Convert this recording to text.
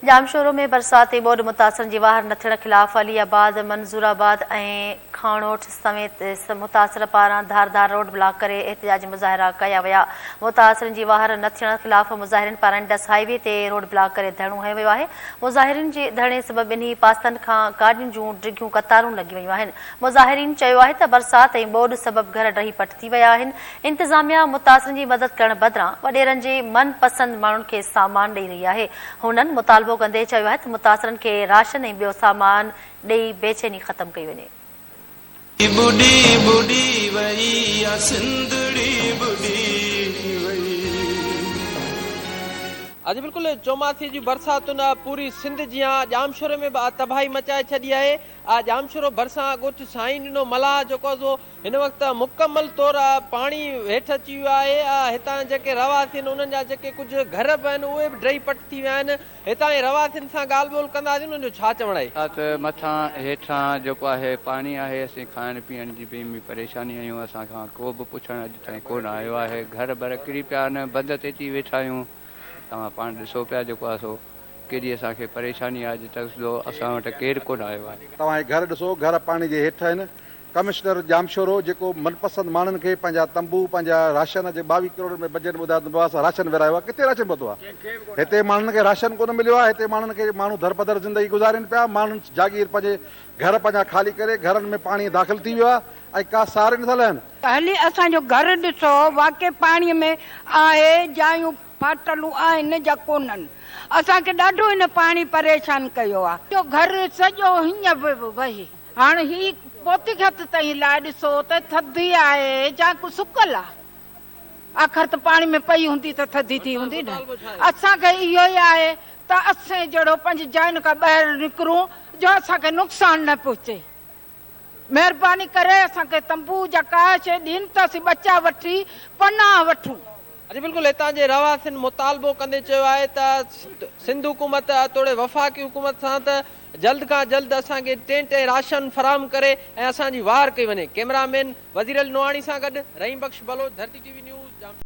ڄامشورو ۾ برسات ۽ ٻوڏ متاثرن جي واهر نه ٿيڻ خلاف علي آباد، منظور آباد ۽ کاڻوٺ سميت متاثر پاران ڌار ڌار روڊ بلاڪ ڪري احتجاجي مظاهرا ڪيا ويا. متاثرن جي واهر نه ٿيڻ خلاف مظاهرين پاران انڊس هاء وي تي روڊ بلاڪ ڪري ڌرڻو هنيو ويو آهي. مظاهرين جي ڌرڻي سبب ٻنهي پاسن کان گاڏين جون ڊگهيون قطارون لڳي ويون آهن. مظاهرين چيو آهي ته برسات ۽ ٻوڏ سبب گهر ڊهي پٽ ٿي ويا آهن، انتظاميا متاثرن جي مدد ڪرڻ بدران وڏيرن جي من پسند ماڻهن کي سامان ڏئي رهي آهي. هنن مطالبو ڪندي چيو آهي ته متاثرن کي راشن ۽ ٻيو سامان ڏئي بيچيني ختم ڪئي وڃي. ٻڏي ٻڏي وئي آ سنڌڙي ٻڏي وئي. اڄ بلڪل چوماسي جي برساتن پوري سنڌ جيان ڄامشوري ۾ به تباهي مچائي ڇڏي آهي. ڄامشورو ڀرسان ڳوٺ سائين ڏنو ملاح جيڪو آهي سو هن وقت مڪمل طور پاڻي هيٺ اچي ويو آهي. هتان جيڪي رهواسي آهن انهن جا جيڪي ڪجهه گهر به آهن اهي به ڊهي پٽ ٿي ويا آهن. هتان جي رهواسين سان ڳالهه ٻولهه ڪنداسين انهن جو ڇا چوڻ آهي. ڇا ته مٿان هيٺان جيڪو آهي پاڻي آهي اسين کائڻ پيئڻ جي به ۾ پريشاني آهيون اسان کان ڪو به پڇڻ اڄ تائين ڪو نه آيو آهي گهر بر ڪري پيا آهن بند تي اچي ويٺا آهيون توهان پاڻ ڏسو پيا جيڪو آهي سو ڪيڏي اسان کي پريشاني آهي اڄ تڪ سڌو اسان وٽ ڪير ڪو نه آيو آهي. توهان هي گهر ڏسو گهر پاڻي جي هيٺ آهن ڪمشنر ڄامشورو جيڪو من پسند ماڻهن کي پنهنجا تنبو پنهنجا راشن جي 22 ڪروڙ ۾ بجيٽ ٻڌايو ته اسان راشن ورهايو آهي ڪٿي راشن پهتو آهي هتي ماڻهن کي راشن ڪونه مليو آهي هتي ماڻهن کي ماڻهو دربدر زندگي گذارين پيا ماڻهن جاگير پنهنجي گهر پنهنجا خالي ڪري گهرن ۾ پاڻي داخل ٿي ويو آهي ۽ ڪا سار ئي نٿا لهن. هلي اسان جو گهر ڏسو واقعي پاڻي ۾ آهي جايون ڦاٽلون آهن يا ڪونهن. اسان کي ڏاڍو هن پاڻي پريشان ڪيو آ. جو گهر سڄو هينئن پيو وهي. هاڻ هي پوتي خط تائين لاء ڏسو ته ٿڌي آهي يا ڪو سڪل آ. آخر ته پاڻي ۾ پئي هوندي ته ٿڌي ٿي هوندي نه. اسان کي اهو ئي آهي ته اسين جهڙو پنهنجي جاين کان ٻاهر نڪرون جو اسان کي نقصان نه پهچي. مهرباني ڪري اسان کي تنبو جا ڪا شيء ڏين ته اسين ٻچا وٺي پناهه وٺون. جي بلڪل هتان جي رهواسين مطالبو ڪندي چيو آهي ته سنڌ حڪومت توڙي وفاقي حڪومت سان ته جلد کان جلد اسان کي ٽينٽ ۽ راشن فراهم ڪري ۽ اسان جي واهر ڪئي وڃي ڪئميرا مين وزير علي نوحاڻي سان گڏ Rahim Bakhsh Baloch Dharti T V news Jamshoro.